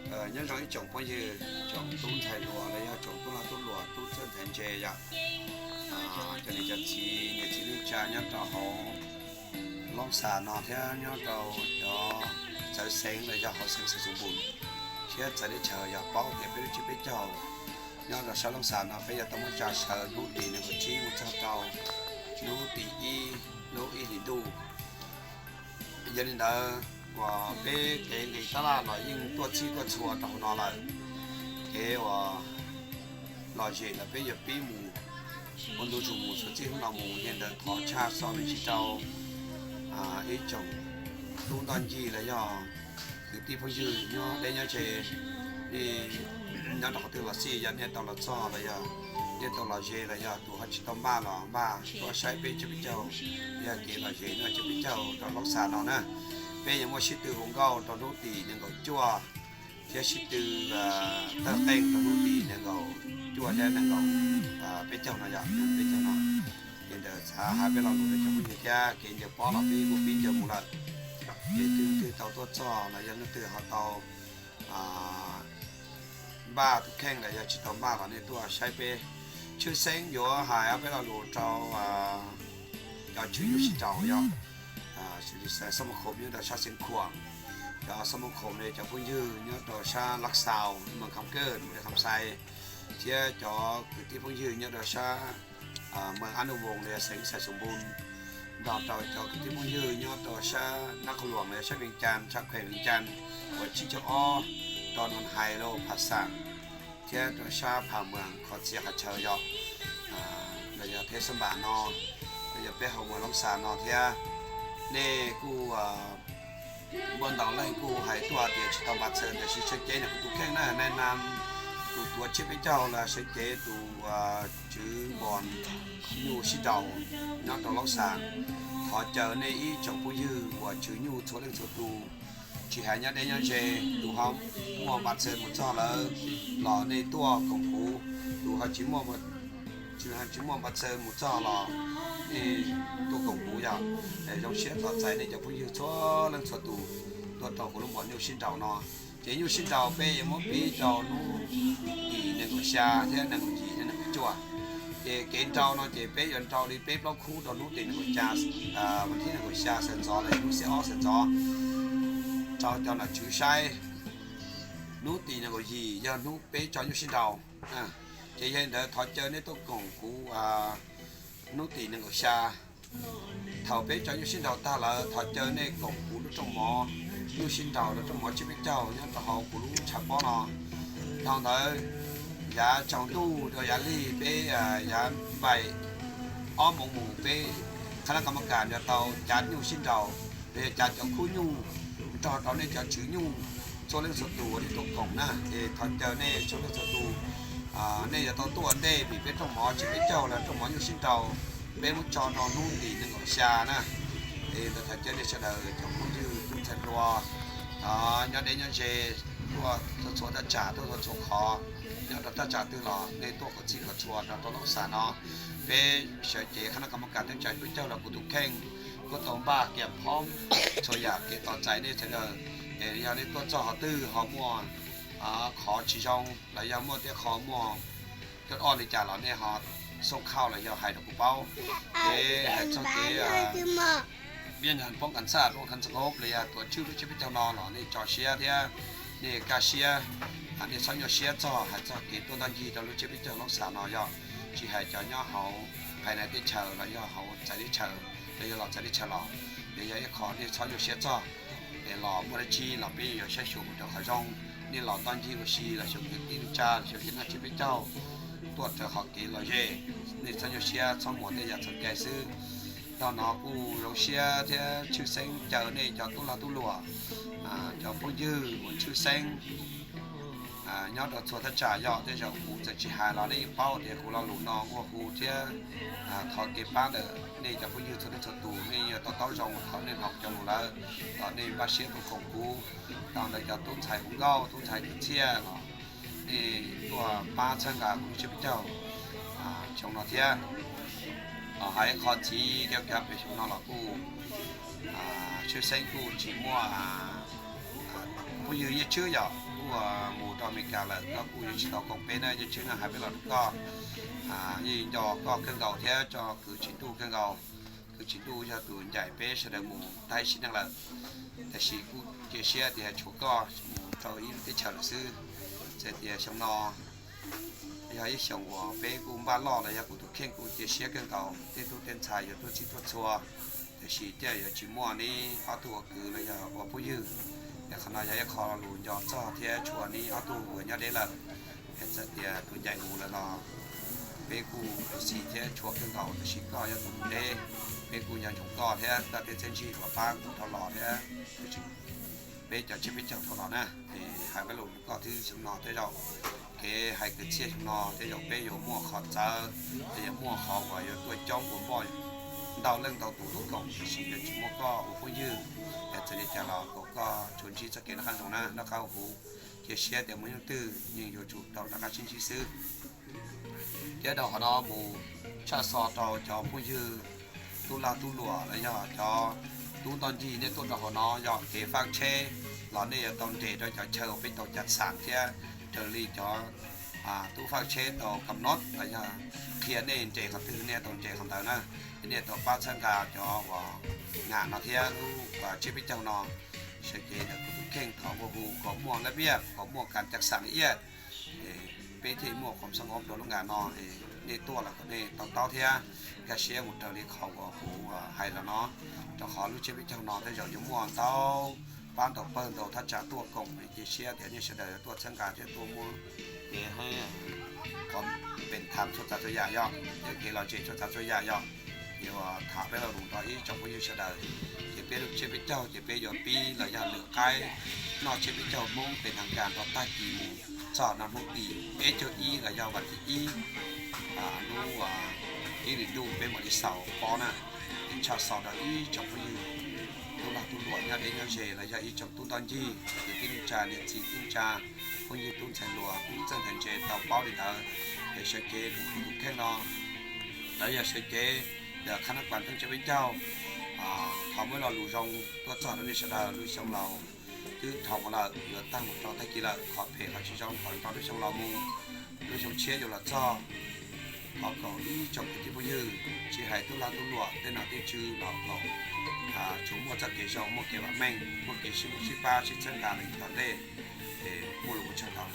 Nyob zoo ib tsoom phooj ywg, tsoom tub ntxhais hluas los yog tsoom tub lag tub luam tub txawj ntxhais ntse yom. Cov niam cov txiv, niam txiv neej tsa nyob rau hauv Loob Xas no thiab nyob rau cov txawv xeev los yog hauv xeev Xais Xoom Npum thiab txawv teb chaws yog paub tias peb lub tsiab peb caug nyob rau sab Loob Xas no peb yuav tau muab tsa sawv hnub tim nees nkaum tsib mus txog rau hnub tim ib lub ib hlis ntuj. Yog li ntawd, uas peb kev nqis tab laj los yeej tuaj txhij tuaj txhua rau hauv no lawm. Kev uas lom zem los peb yuav pib mus ua ntu zus mus txhua txij hnub no mus, yog li ntawd thov tshaj xov me ntsis rau ib tsoom tub ntoj ncig los yog kwv tij phooj ywg nyob deb nyob ze, nej nyob rau qhov twg los xij, yog nej tau los txog los yog nej tau lom zem los yog tus ho tsis tau npaj los npaj tuaj saib peb tsiab peb caug, yog kev lom zem nyob tsiab peb caug rau Loob Xas no na. Peb yuav muaj sib tw hu nkauj rau hnub tim nees nkaum cuaj thiab sib tw tawj qeej rau hnub tim nees nkaum cuaj thiab nees nkaum peb caug no yom, peb caug no. Ces ntawd xav hais peb lo lus rau cov phooj ywg thiab kev ncaws pob los peb kuj pib ncaws mus lawm. Ces twg twg tau tuaj txog los yog leej twg ho tau npaj tus kheej los yog tsis tau npaj los nej tuaj saib peb. Tshwj xeeb yuav hais ob peb lo lus rau cov tswv nyuj sib nraus yog xab mos khoom nyob rau sab Xeev Khuam, cov xab mos khoom li cov phooj ywg nyob rau sab Laj Xaus, Moos Kham Kawj, Moos Li Kham Xais, thiab cov kwv tij phooj ywg nyob rau sab Moos Ab Nuj Voos li xeev Xais Xoom Npum, nrog rau cov kwv tij phooj ywg nyob rau sab Nab Qhoos Luam li sab Vees Cas, sab khuees Vees Cas, uas tsib caug ob rau Noos Hais los Phas Xas, thiab rau sab Phas Muas qhov txhia qhov chaw yog, los yog theb xab npas no, los yog peb hauv Muas Loob Xas no thiab. Nej kuj muaj ntau leej kuj hais tuaj tias tsis tau npas txhawv, tiam sis sawv cev no kuv tus kheej na, nai na, tus tuav tsiab peb caug los sawv cev tus tswv npos nyuj sib nraus nyob rau Loob Xas. Thov caw nej ib tsoom phooj ywg uas tswv nyuj txhua leej txhua tus, tsis hais nyob deb nyob ze, tus ho muaj npas txhawv mus txog lawm los nej tuaj koom kuv, tus ho tsis muaj tsis muaj npas txhawv mus txog los nej tuaj koom kuv yog. Zoo siab txog txais nej cov phooj ywg txhua leej txhua tus tuaj rau kuv lub npos nyuj sib nraus no. Ces nyuj sib nraus peb yuav muab pib rau hnub tim nees nkaum xya thiab nees nkaum yim thiab nees nkaum cuaj. Ces kev nrau no ces peb yuav nrau li peb plaub khub rau hnub tim nees nkaum xya, vas thib nees nkaum xya sawv ntxov los yog hnub xiab ob sawv ntxov rau cov nom tswv saib. Hnub tim nees nkaum yim yog hnub peb tso nyuj sib nraus. Ces yog li ntawd thov caw nej tuaj koom kuv hnub tim nees nkaum xya. Thaum peb tso nyuj sib nraus tag lawm thov caw nej koom kuv lub rooj mov nyuj sib nraus los rooj mov tsiab peb caug nyob rau hauv kuv lub tshav pob no. Dhau ntawd yav tsaus ntuj rau yav lig peb yav npaim ob moos mus peb qhab lab kas mos kas yuav tau cav nyuj sib nraus los yog cav cov khub nyuj nrog rau nej cov tswv nyuj txhua leej txhua tus uas nej tuaj koom na. Ces thov caw nej txhua leej txhua tus, nej yuav tau tuaj ua ntej vim peb rooj mov tsiab peb caug los rooj mov nyuj sib nraus peb muab tso rau hnub tim nees nkaum xya na. Es ntawd thov caw nej sawv daws cov phooj ywg tub ntxhais hluas nyob deb nyob ze tuaj txhua txhua thaj tsam tuaj txhua txhua qhov, nyob rau thaj tsam twg los nej tuaj kom txhij kom txhua rau rau Loob Xas no. Peb sawv cev qhab lab kas mos kas teeb tsa peb caug los kuv tus kheej kuj tau npaj kiam phoob txhua yam kev tos txais nej sawv daws. Es yog nej tuaj txog qhov twg ho muaj qhov tsis zoo los yog muaj tej qho muaj coj ob li cas los nej ho xub khauj los yog hais rau kuv paub. Kev hais txog kev vij nag poob kas txaj poob kas txaj los yog tuav tswj lub tsiab peb caug no los nej tso siab thiab nej kaj siab, nej txhob nyuaj siab txog hais txog kev tuaj ntoj ncig rau lub tsiab peb caug Loob Xas no yog tsis hais cov nyob hauv hais na teb chaws los yog hauv txawv teb chaws los yog los txawv teb chaws los, es yog ib qho nej txhob nyuaj siab txog. Es los muaj dab tsi los peb yuav saib xyuas mus rau qhov zoo. Nej los ntoj ncig ua si los xyuas kev tij tsa los xyuas kev noj tsiab peb caug tuaj raws qhov kev lom zem, nej txhob nyuaj siab txhob muaj tej yam txhaum cai xwb. Dhau no kuj zoo siab thiab tshwj xeeb caw nej cov tub lag tub luam, cov phooj ywg uas tshwj xeeb nyob rau txhua thaj tsam yog tej zaum kuv txawm tsis hais los nej yeej paub tias kuv lo lus no kuj hu thiab thov kev pab ntawm nej cov phooj ywg txhua leej txhua tus, nej yuav to taub zoo thaum nej hnov cov lus lawm, los nej npaj siab tuaj koom kuv. Dhau ntawd cov tub ntxhais hu nkauj tub ntxhais kwv txhiaj los nej tuaj pab txhawb nqa kuv lub tsiab peb caug xyoo no thiab. Hais qhov txiv kiag pem xyoo no los kuj tshwj xeeb kuj tsis muaj Phooj ywg Nyiaj Tswb yog kuj mus rau Amelikas lawm, koj kuj yuav tsis tau koom peb na Nyiaj Tswb na, hais peb los rau koj, yeej nco koj kawg nkaus thiab tso kwv Tsim Ntuj kawg nkaus. Kwv Tsim Ntuj yog tus ncaim peb sawv daws mus tag ib sim neej lawm, tiam sis kuj cia siab tias tshuav koj mus rau ib lub teb chaws lawm xwb. Txawm tias xyoo no yog ib xyoo uas peb kuj npaj loj los yog kuv tus kheej kuj cia siab kawg nkaus tej tub tej ntxhais yuav tuaj txhij tuaj txhua, tiam sis thiaj yuav tsis muaj neb ob tug ua kwv los yog ua phooj ywg. Es qhov no yog ib qho lus nco txog thiab tshuav neb ob tug uas nyob deb lawm. Es txawm tias tus ncaim mus lawm los peb kuj ua si thiab tshuav kawg nkaus, tiam sis koj yog tus mus deb, peb kuj nco ntsoov koj thiab koj tej txiaj ntsig uas pab kuv dhau los thiab peb cov tsiab peb caug dhau los na. Es hais peb lus rau koj xwb, xyoo no tej zaum kev hais kwv txhiaj xyoo no tej zaum peb yuav muaj qhov txawv, tej yuav muaj qhov uas yuav tuaj coob ua npoj ntau leej ntau tus tuaj koom, tiam sis yuav tsis muaj koj ua phooj ywg. Es txawm li cas los kom koj tsuas ntsib txoj kev noj qab zoo na, noj qab huv, cia siab tias mus ib hnub twg yeej yuav tsum tau noj qab sib ntsib xwb. Thiab dhau qhov no mus tshaj xov rau cov phooj ywg tub lag tub luam los yog cov tub ntoj ncig, nej tuaj rau hauv no yog kev faj tsheb los nej yuav tau nres rau cov chaw uas peb tau cam xam thiab raws li cov tub faj tsheb tau kam nod los yog qhia nej nres qhov twg nej tau nres qhov ntawd na. Nej tau pab txhawb nqa cov uas ngam no thiab lub tsiab peb caug no. Sawv cev ntawm kuv tus kheej thov nqua hu kom muaj lab viaj, kom muaj kam cam xam iab, peb thiaj muaj khoom xab nqov rau lub ngam no. Nej tuaj los kom nej to taub thiab nkag siab mus raws li qhov uas kuv hais los no, rau qhov lub tsiab peb caug no tej zaum yuav muaj ntau pab ntau pawg ntau thaj tsam tuaj koom. Cia siab tias nej sawv daws yuav tuaj txhawb nqa thiab tuaj muab kev, kom pem tham txhua tsav txhua yam yog, thiab kev lom zem txhua tsav txhua yam yog. Yuav tham peb lo lus rau ib tsoom phooj ywg sawv daws, ces peb lub tsiab peb caug ces peb yuav pib los yog lwm qaib noj tsiab peb caug Hmoob pem nag kas rau tag kis mus txog nag hnub tim peb caug ib los yog vas thib ib lub ib hlis ntuj peb mam li xaus pob na. Es tshaj xov rau ib tsoom phooj ywg tub lag tub luam nyob deb nyob ze los yog ib tsoom tub ntoj ncig, kwv tij neej tsa, niam txiv kwv tij neej tsa, phooj ywg tub ntxhais hluas tub txawj ntxhais ntse tau paub li ntawd. Es sawv cev kuv tus kheej no los yog sawv cev ntawm qhab nab pas theej tsiab peb caug, thov muaj lo lus zoo tuaj txog rau nej sawv daws. Lub xyoo laus twb dhau mus lawm, yuav tag mus rau tag kis lawm, qhov phem qhov tsis zoo kom nrog lub xyoo laus mus, lub xyoo tshiab yuav los txog. Thov kom ib tsoom kwv tij phooj ywg tsis hais tub lag tub luam tej nom tej tswv los kom tsuas muaj txoj kev zoo, muaj kev vam meej, muaj kev sib hlub sib pab sib txhawb nqa los mus tom ntej. Es muaj lus ua tsaug ntau.